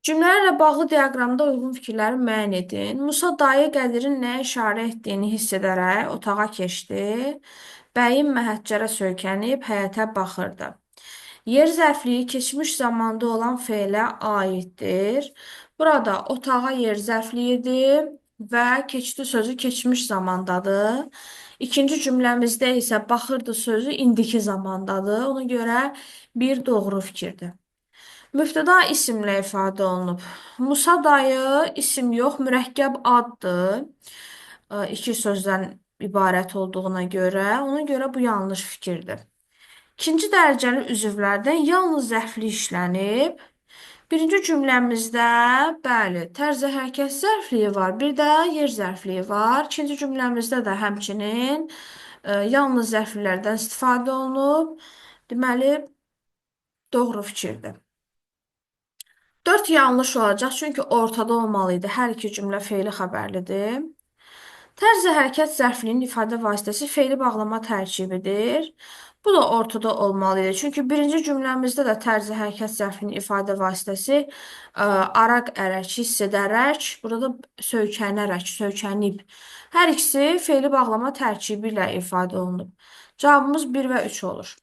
Cümlələrlə bağlı diaqramda uyğun fikirləri müəyyən edin. Musa dayı Qədirin nəyə işarə etdiyini hiss edərək otağa keçdi. Bəyim məhəccərə söykənib həyətə baxırdı. Yer zərfliyi keçmiş zamanda olan fe'lə aiddir. Burada otağa yer zərfliyidir və keçdi sözü keçmiş zamandadır. İkinci cümləmizdə isə baxırdı sözü indiki zamandadır. Ona görə bir doğru fikirdir. Mübtəda isimlə ifadə olunub. Musa dayı isim yox, mürəkkəb addır. İki sözdən ibarət olduğuna görə, ona görə bu yanlış fikirdir. İkinci dərəcəli üzvlərdən yalnız zərfli işlənib. Birinci cümləmizdə, bəli, tərzi hərəkət zərfliyi var, bir də yer zərfliyi var. İkinci cümləmizdə də həmçinin yalnız zərflilərdən istifadə olunub. Deməli, doğru fikirdir. 4 yanlış olacaq, çünki ortada olmalı idi. Hər iki cümlə feili xəbərlidir. Tərzi hərəkət zərfliyinin ifadə vasitəsi feili bağlama tərkibidir. Bu da ortada olmalı idi. Çünki birinci cümləmizdə də tərzi hərəkət zərfliyinin ifadə vasitəsi araq ərək, hiss edərək, burada da söykənərək, söykənib. Hər ikisi feili bağlama tərkibi ilə ifadə olunub. Cavabımız 1 və 3 olur.